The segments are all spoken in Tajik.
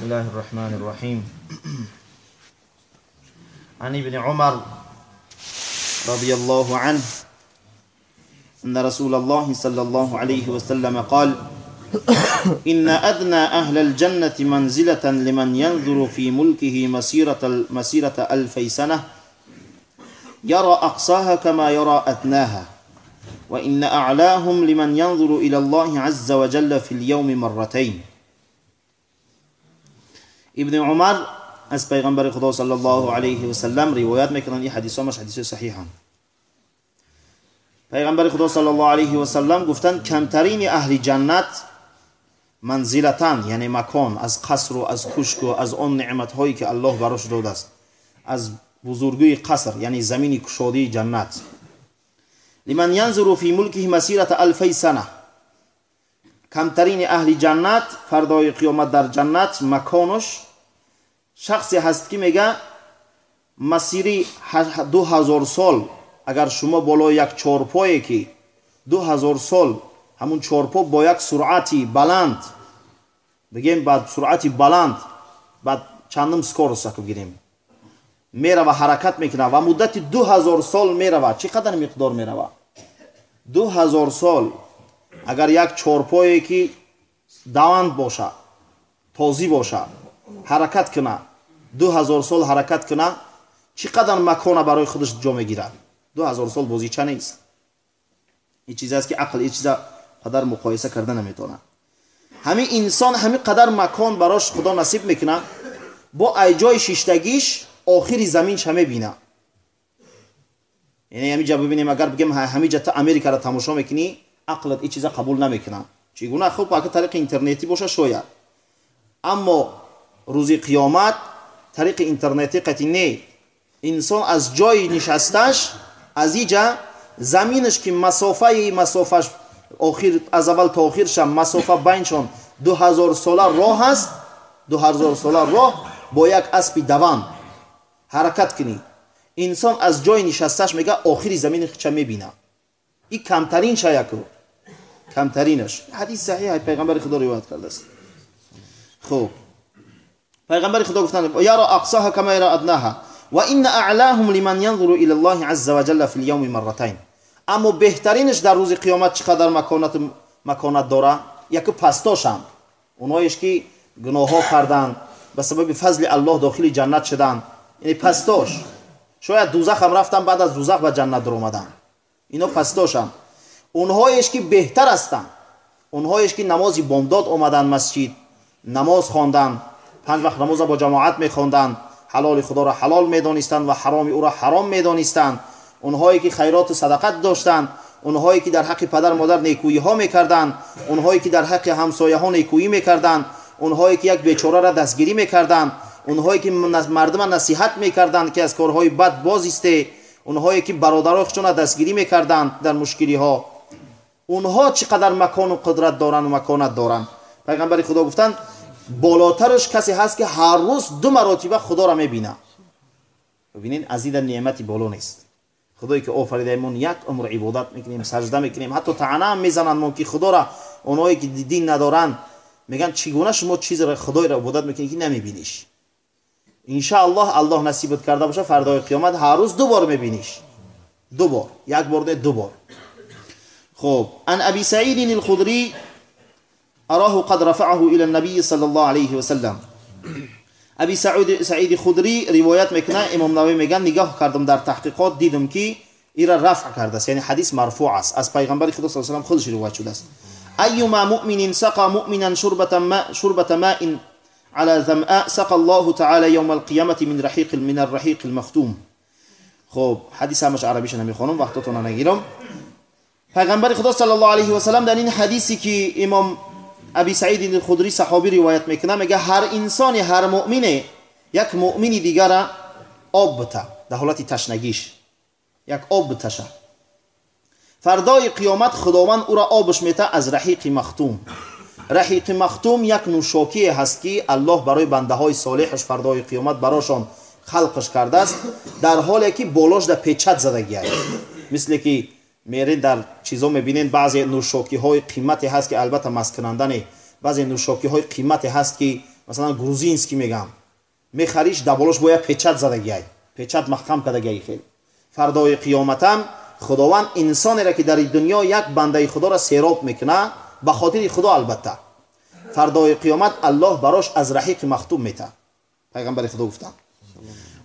الله الرحمن الرحيم. عن ابن عمر رضي الله عنه أن رسول الله صلى الله عليه وسلم قال: إن أدنى أهل الجنة منزلة لمن ينظر في ملكه مسيرة ألفي سنة يرى أقصاها كما يرى أدناها، وإن أعلاهم لمن ينظر إلى الله عز وجل في اليوم مرتين. ابن عمر از پیغمبر خدا صلی الله علیه و سلم روایت میکنند. این حدیث همش حدیث صحیح هم. پیغمبر خدا صلی الله علیه و سلم گفتند کمترین اهل جنت منزلتان، یعنی مکان، از قصر و از کشک و از آن نعمت هایی که الله براش داده است، از بزرگی قصر یعنی زمین کشاده جنت، لمن ینظر فی ملکه مسیرة الفی سنه، کمترین اهل جنت فردای قیامت در جنت مکانش شخصی هست که میگه مسیری 2000 سال، اگر شما بالای یک چارپایه که 2000 سال همون چارپا با یک سرعتی بلند، بگیم با سرعتی بلند، بعد چندم скорость بگیریم، میره و حرکت میکنه و مدت 2000 سال میره و چقدر مقدار میره؟ 2000 سال اگر یک چارپایه که دوند باشه، تازی باشه، حرکت کنه، 2000 سال حرکت کنه، چقدر مکان برای خودش جا میگیره؟ 2000 سال بازیچه نیست. این چیز است که عقل این چیز قدر مقایسه کرده نمیتونه. همین انسان همین قدر مکان براش خدا نصیب میکنه، با ایجای شیشتگیش آخری زمینش همه بینه. یعنی همینجا ببینیم، اگر بگیم همینجا تا امریکا را تماشا میکنی، عقلت این چیزا قبول نمیکنه. چگونه؟ خب اگه طریق اینترنتی باشه شاید، اما روزی قیامت طریق اینترنتی قطعی نه. انسان از جای نشستش، از اینجا زمینش که مسافهش آخر از اول تا آخرش مسافه بینشون 2000 ساله راه است، 2000 ساله راه با یک اسب دوان حرکت کنی، انسان از جای نشستش میگه آخری زمین چه میبینه. این کمترین شایکو، کمترینش. حدیث صحیح پیغمبر خدا روایت کرده است. خب پیغمبر خدا گفتند یرا اقصاها کما یرا ادناها و ان اعلاهم لمن ينظر الى الله عز وجل في اليوم مرتين. اما بهترینش در روز قیامت چقدر مکانت داره؟ یک پستاشم، اونایش که گناه ها کردن به سبب فضل الله داخل جنت شدن، یعنی پستاش، شاید دوزخ هم رفتن، بعد از دوزخ به جنت در اومدن، اینا پستاشم. اونهایش که بهتر هستن، اونهایش که نمازی بامداد اومدن مسجد، نماز خواندن، 5 وقت نماز با جماعت میخواندن، حلال خدا را حلال میدانستند و حرام او را حرام میدانستند، اونهایی که خیرات و صدقت داشتند، اونهایی که در حق پدر مادر نیکویی ها میکردند، اونهایی که در حق همسایه ها نیکویی میکردند، اونهایی که یک بیچاره را دستگیری میکردند، اونهایی که مردم نصیحت میکردند که از کارهای بد باز ایسته، اونهایی که برادرای خودشون را دستگیری میکردند در مشکلی ها، اونها چقدر مکان و قدرت دارن و مکانت دارن. پیغمبر خدا گفتند بالاترش کسی هست که هر روز 2 مرتبه خدا را میبینه. ببینین از این نعمتی بالا نیست. خدایی که آفریدهمون یک عمر عبادت میکنیم، سجده میکنیم، حتی طعنه هم میزنن ما که خدا را، اونایی که دین ندارن میگن چگونه شما چیز را خدای را عبادت میکنی که نمیبینیش. ان شاء الله الله نصیبت کرده باشه فردای قیامت هر روز 2 بار میبینیش، 2 بار، یک بار نه 2 بار. خب عن ابی سعید الخدری اراه قد رفعه الى النبي صلى الله عليه وسلم. ابی سعید خدری روایت میکنه، امام نووی میگن نگاه کردم در تحقیقات دیدم که ایرا رفع کرده است، یعنی حدیث مرفوع است، از پیغمبر خدا صلی الله علیه و سلم خودش روایت شده است. ایما مؤمن سقى مؤمنا شربة ماء على ظمآ سقى الله تعالى يوم القيامة من الرحيق المختوم. خب حدیث همش عربیش نمیخوانم، وقتتون نگیرم. پیغمبر خدا صلی الله علیه و سلم در این حدیثی که امام ابی سعید خدری صحابی روایت میکنه، میگه هر انسانی، هر مؤمنه، یک مؤمن دیگر را آب بته در حالت تشنگیش، یک آب بتشه، فردای قیامت خداوند او را آبش میته از رحیق مختوم. رحیق مختوم یک نوشاکی هست که الله برای بنده های صالحش فردای قیامت براشان خلقش کرده است، در حالی که بالاش در پیچت زدگی است. مثل که میرین در چیزا میبینین بعضی نوشاکی های قیمتی هست که البته مسکننده نه، بعضی نوشاکی های قیمتی هست که масалан грузинский мегам, мехариш, даболош бояд печат задагиай, печат маҳкам кардагиай. Хел фардои қиёматам Худованд инсонеро ки дар дунё як бандаи Худоро сероб мекуна ба хотири Худо, албатта фардои қиёмат Аллоҳ барош аз раҳиқи махтум мета. Пайғамбари Худо гуфтанд: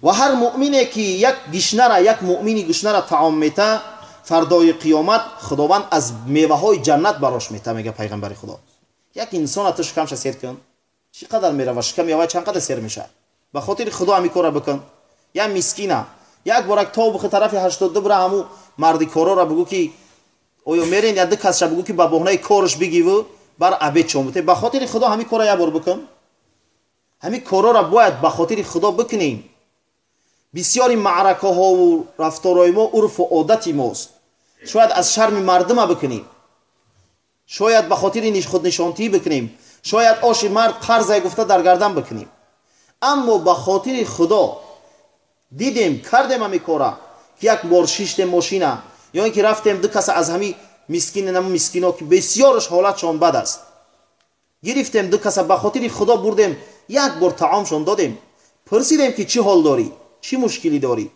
ва ҳар муъмине ки як гишнара, як муъмини гушнара таом мета, фардои қиёмат Худованд аз меваҳои ҷаннат барош мета, мега пайғамбари Худо. Як инсона ту шикамша сер кун, чӣ қадар мерава шиками авай, чанд қадар сер мешавад? Ба хотири Худо ҳами корра бикун. Як мискина як борак то бухи тарафи 82 бира, ҳаму марди корора бигӯ ки оё мерен, я ду касша бигӯ ки ба боҳнаи корш бигиву бар обед чон буте. Ба хотири Худо ҳами корра як бор бикун. Ҳами корора бояд ба хотири Худо бикунем. Бисёри маъракаҳову рафторҳои мо урфу одати мост. Шояд аз шарми мардума бикунем, шояд ба хотири худнишонтӣ бикунем, шояд оши мард қарзай гуфта дар гардан бикунем, аммо ба хотири Худо дидем, кардем ҳами кора, ки як бор шиштем мошина, ё ин ки рафтем ду каса аз ҳами мискин, наму мискино ки бисёраш ҳолатшон бад аст, гирифтем ду каса, ба хотири Худо бурдем, як бор таомшон додем, пурсидем ки чӣ ҳол дорӣ, чӣ мушкилӣ дорӣ.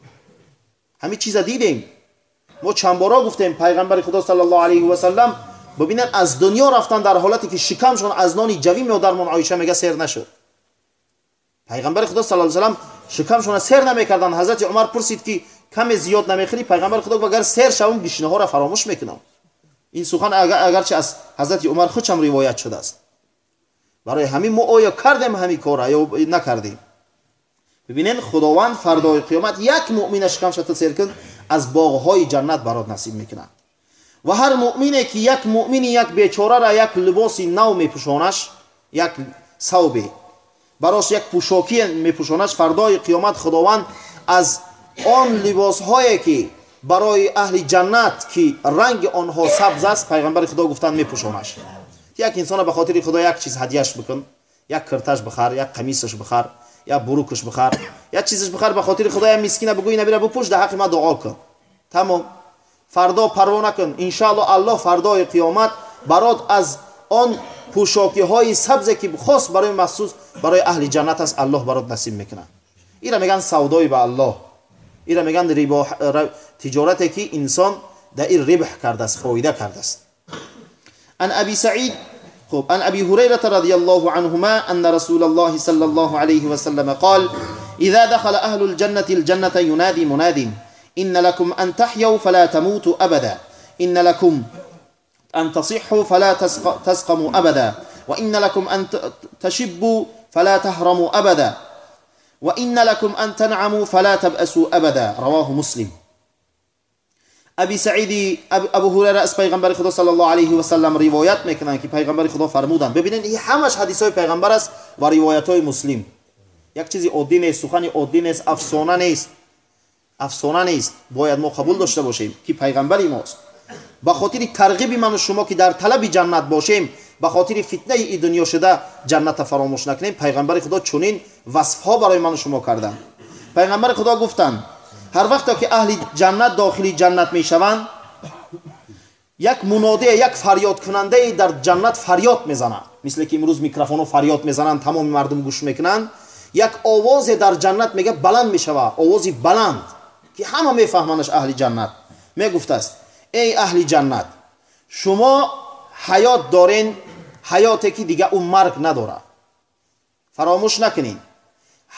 Ҳамин чиза дидем. Мо чанд бора гуфтем, пайғамбари Худо саллаллоҳу алайҳи васаллам бибинанд, аз дунё рафтан дар ҳолате ки шикамшон аз нони ҷавӣ модармон Оиша мега сер нашуд. Пайғамбари Худо саллаллоҳу алайҳи васаллам шикамшона сер намекарданд. Ҳазрати Умар пурсид ки каме зиёд намехӯрӣ? Пайғамбари Худо гуфт: агар сер шавам, гишнаҳоро фаромӯш мекунам. Ин сухан агарчи аз ҳазрати Умар худшам ривоят шудааст. Барои ҳамин мо оё кардем ҳамин кора ё накардем? Бибинед, Худованд фардои қиёмат як муъмина шикамша ту сер кун, аз боғҳои ҷаннат барот насиб мекунад. Ва ҳар муъмине ки як муъмини як бечорара як либоси нав мепӯшонаш, як савбе барош, як пӯшокие мепӯшонаш, фардои қиёмат Худованд аз он либосҳое ки барои аҳли ҷаннат ки ранги онҳо сабз аст, пайғамбари Худо гуфтанд, мепӯшонаш. Як инсона ба хотири Худо як чиз ҳадияш бикун, як кирташ бихар, як қамисаш бихар, як бурукаш бихар, як чизаш бихар, ба хотири Худо як мискина бигӯ: ина бира бипӯш, дар ҳаққи ман дуо кун. Тамом, фардо парво накун, иншаалло Аллоҳ фардои қиёмат барот аз он пӯшокиҳои сабзе ки хос барои махсус барои аҳли ҷаннат аст, Аллоҳ барот насиб мекунад. Ира меган савдои ба Аллоҳ, ира меган тиҷорате ки инсон дар ин рибҳ кардааст, фоида кардааст. Ан Аби Саид, خب، عن أبي هريرة رضي الله عنهما أن رسول الله صلى الله عليه وسلم قال: إذا دخل أهل الجنة الجنة ينادي مناد: إن لكم أن تحيوا فلا تموتوا أبدا، إن لكم أن تصحوا فلا تسقموا أبدا، وإن لكم أن تشبوا فلا تهرموا أبدا، وإن لكم أن تنعموا فلا تبأسوا أبدا. رواه مسلم. Аби Саиди Абу Ҳурайра аз пайғамбари Худо саллаллоҳу алайҳи васаллам ривоят мекунанд, ки пайғамбари Худо фармуданд. Бибинед, ин ҳамаш ҳадисҳои пайғамбар аст ва ривоятҳои Муслим. Як чизи оддӣ нест, сухани оддӣ нест, афсона нест, афсона нест. Бояд мо қабул дошта бошем ки пайғамбари мост. Ба хотири тарғиби ману шумо ки дар талаби ҷаннат бошем, ба хотири фитнаи и дунё шуда ҷанната фаромӯш накунем, пайғамбари Худо чунин васфҳо барои ману шумо карданд. Пайғамбари Худо гуфтанд: ҳар вақте ки аҳли ҷаннат дохили ҷаннат мешаванд, як мунодие, як фарёдкунандае дар ҷаннат фарёд мезанад, мисле ки имрӯз микрофонҳо фарёд мезананд, тамоми мардум гӯш мекунанд. Як овозе дар ҷаннат мега баланд мешавад, овози баланд ки ҳама мефаҳманаш аҳли ҷаннат, мегуфтааст: эй аҳли ҷаннат, шумо ҳаёт дорен, ҳаёте ки дига ӯ марг надорад. Фаромӯш накунед,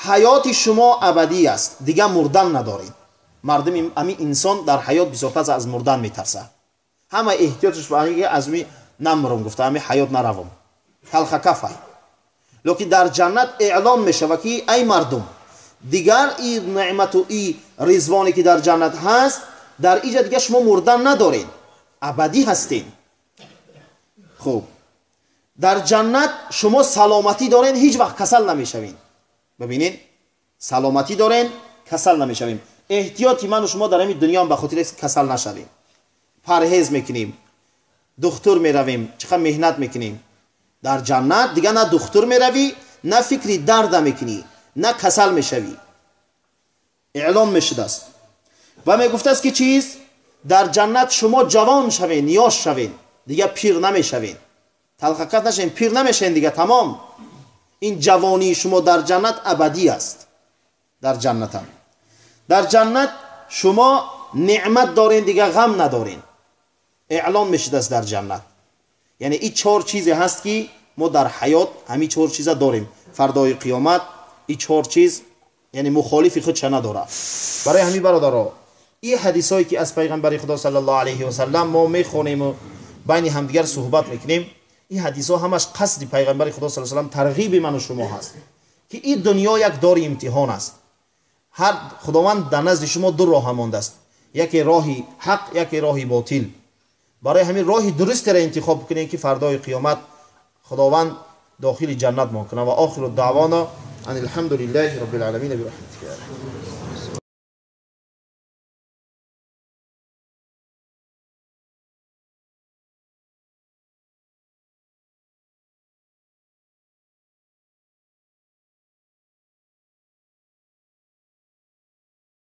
ҳаёти шумо абадӣ аст, дига мурдан надоред. Мардуми ҳамин инсон дар ҳаёт бисёртар аз мурдан метарсад. Ҳама эҳтиёташ аз ми намурам гуфта, ҳами ҳаёт наравам, талхакафай. Лекин дар ҷаннат эълон мешавад ки ай мардум, дигар и неъмату и ризвоне ки дар ҷаннат ҳаст, дар иҷа дига шумо мурдан надоред, абадӣ ҳастед. Хуб, дар ҷаннат шумо саломатӣ доред, ҳеҷ вақт касал намешавед. Бибинед, саломатӣ дорен, касал намешавем. Эҳтиёти ману шумо дар ҳамин дунёам ба хотире касал нашавем, парҳез мекунем, духтур меравем, чӣ қадр меҳнат мекунем. Дар ҷаннат дига на духтур меравӣ, на фикри дарда мекунӣ, на касал мешавӣ. Эълон мешудааст ва мегуфтааст ки чиз: дар ҷаннат шумо ҷавон шавед, ниёз шавед, дига пир намешавед, талхакат нашавед, пир намешавед, дига тамом. Ин ҷавонии шумо дар ҷаннат абадӣ аст. Дар ҷаннатам, дар ҷаннат шумо неъмат дорен, дига ғам надорен. Эълон мешудааст дар ҷаннат. Яъне ин чор чизе ҳаст, ки мо дар ҳаёт ҳамин чор чиза дорем. Фардои қиёмат ин чор чиз, яъне мухолифи худша надорад. Барои ҳамин, бародаро, ин ҳадисҳое, ки аз пайғамбари Худо саллаллоҳу алайҳи васаллам мо мехонему байни ҳамдигар суҳбат мекунем, ин ҳадисҳо ҳамаш қасди пайғамбари Худо саллаллоҳу алайҳи васаллам тарғиби ману шумо ҳаст, ки ин дунё як дори имтиҳон аст. Ҳар Худованд дар назди шумо ду роҳа мондааст: яке роҳи ҳақ, яке роҳи ботил. Барои ҳамин роҳи дурустеро интихоб кунем, ки фардои қиёмат Худованд дохили ҷаннат мон кунад. Ва охиру даъвона ан алҳамду лиллаҳи роббил оламин. Бирахматика.